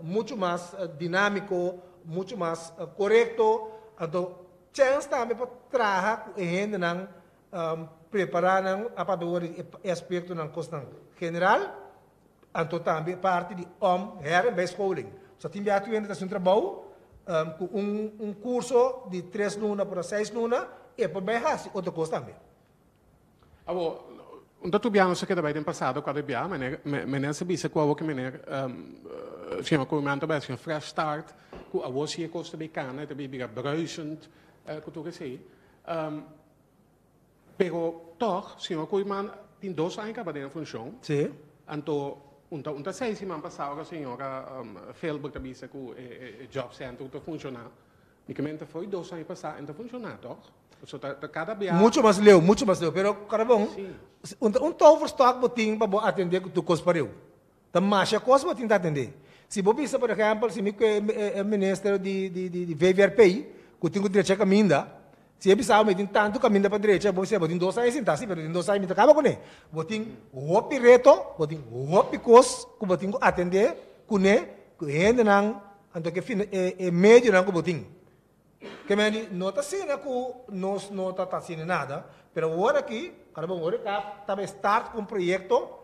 muchu mas dinámiko, muchu mas korekto. Anto chèns tambe pa traha ku e hendenan, prepará nan aparte ora di e aspektonan kosnan general, anto tambe parti di om her bijscholing. So tin biaha tur hende ta hasi un trabou ku un kurso di tres luna por a seis luna e por bai hasi otro kos tambe. Awor, un ta tur biaha nos a keda bai den pasado kada biaha, meneer, meneer sa bisa ku awor ku meneer señor Koeiman ta bai hasi un fresh start, ku awor si e kos ta bai kana, e ta bai bira bruisend, ku tur esei. Pero tòg, señor Koeiman tin dos aña kaba den e funshon. Sí. Anto, un ta un ta seis siman pasá ora señora Felberg ta bisa ku e job center ta funshoná. Mi ke mente fo'i dos aña pasá e no ta funshoná tòg? Pasobra ta kada bia. Mucho mas leu, mucho mas leu. Pero Carabon, un ta un toverstok bo tin pa bo atendé ku tur kos pareu. Ta masha kos bo tin ta atendé. Si bo bisa, por ehèmpel, si mi ku e minister di di VVRP ku tin ku drecha kaminda, si e bisa bo mi tin tantu kaminda pa drecha, bo bisa bo tin dos aña sintá, si, pero den dos aña mi ta kaba kuné. Bo tin hopi reto, bo tin hopi kos ku bo tin ku atendé kuné, ku e hendenan, anto ku e e medionan ku bo tin. Ke men di, no ta asina ku nos no ta ta haciendo nada, pero awor aki, ora bo awor ta bai start ku un proyekto,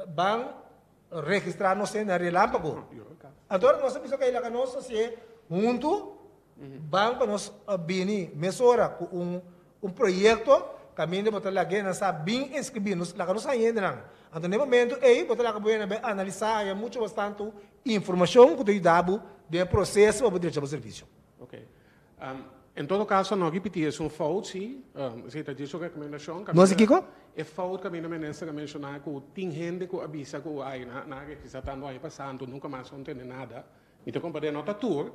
Ban registrá nos na Relámpago. Anto ora nos a bisa ku laga nos hasié huntu, ban pa nos bini mesora ku un un proyekto kaminda bo ta lag'é nan sa bin inskribí nos, laga nos haña hendenan. Anto na e momento ei bo ta laga bo hende bai analisá haña muchu mas tantu informashon ku ta yuda bo den e proseso pa bo drecha bo servisio. Oké. En todo caso, no ripiti esun fout, si. Esey ta dje su recomendacion. No si kico? E fout caminda minister a menciona cu tin hende cu a bisa cu ay, nan a registra tanto aña pasa, anto nunca mas a tende nada. Mi ta comprende no ta tur.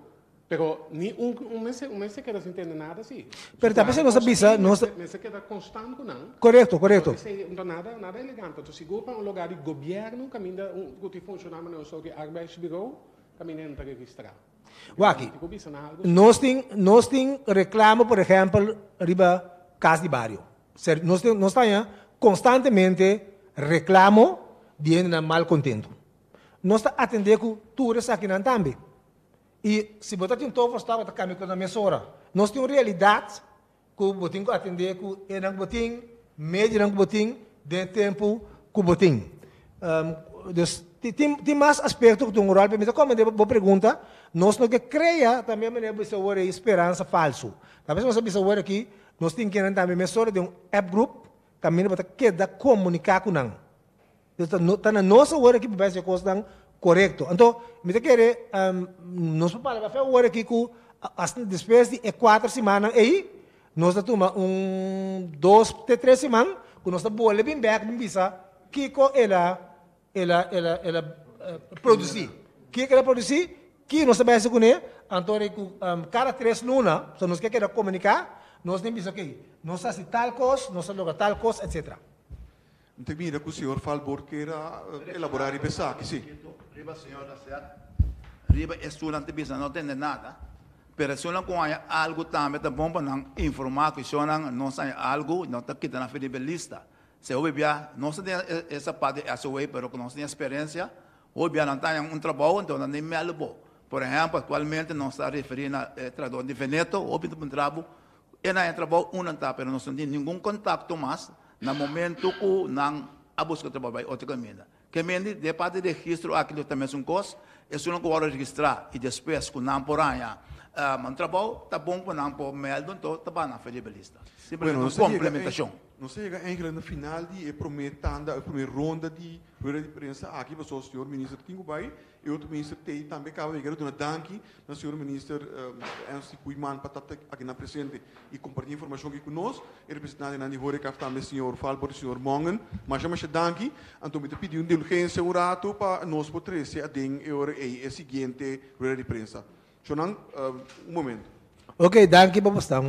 Pero ni un un mester un mester keda sin tende nada si. Pero ta p'esei nos a bisa, nos ta. Mester keda constant cu nan. Corecto, corecto. Esei no ta nada nada elegante. Entonces sigur pa un lugar di gobierno caminda un cu tin funciona manera un soort di arbeidsbureau caminda nan ta registra. Waki, nos tin nos tin reclamo por ehempel riba cas di bario. Ser nos tin nos ta haña constantemente reclamo di hendenan malcontento. Nos ta atende cu tur esakinan tambe. I si bo ta tin toverstap bo ta kambia ku nan mesora. Nos tin un realidat ku bo tin ku atendé ku enan ku bo tin, medionan ku bo tin den e tempu ku bo tin. Dus tin tin mas aspekto ku ta un ròl, pero mi ta komprendé bo pregunta. Nos no ke krea tambe manera bo bisa awor ei speransa falsu. Tal bes nos a bisa awor aki nos tin kinan tambe mesora den un app group kaminda bo ta keda komuniká ku nan. Entonces ta no ta na nos awor aki pa bai haci e cosnan corecto. Anto mi ta kere nos por papia fe awor aki cu hasta despues di e cuater simannan ey nos ta tuma un dos te tres siman cu nos ta bolbe bin bek bin bisa kico el a el a el a el a produci. Kico el a produci, ki nos ta bai haci cune, anto cu cada tres luna, so nos ke keda comunica, nos tin bisa okay nos a haci tal cos, nos a logra tal cos, etcetera. Mi ta mira ku señor Valborg kier a elaborá riba esaki, sí. Riba señor Lacer, riba esunnan ta bisa no tende nada, pero esunnan ku haña algu tambe ta bon pa nan informá ku esunnan no sa haña algu, no ta kita nan for riba e lista. Se hopi bia nos ta den esa parti di SOA pero ku nos tin eksperensia, hopi bia nan ta haña un trabou enton nan tin mèldu bo. Por ehèmpel aktualmente nos ta referí na e trahador di Veneto, hopi ta puntra bo e nan haña trabou, un nan ta, pero nos no tin ningun kontakto mas. Na momento ku nan a buska trabou bai otro kaminda. Ke mende den parti di registro aki lo ta mesun kos, esunnan ku wòrdu registrá i despues ku nan por haña un trabou ta bon ku nan por mèldu anto ta baha nan for riba e lista. Simplemente un komplementashon. Nos a yega eigenlijk na final di e promé tanda, e promé ronda di rueda di prensa aki pasobra señor minister tin ku bai E otro minister t'ei tambe caba mi kere duna danki na señor minister Ernst Koeiman pa ta akinan presente y comparti informacion aki cu nos. E representantenan di Horecaf tambe señor Valborg y señor Mongen. Masha masha danki. Anto mi ta pidi un indulgencia un rato pa nos por trece aden e ora ei e siguiente rueda di prensa. Shonan, un momento. Ok, danki pa bo sta.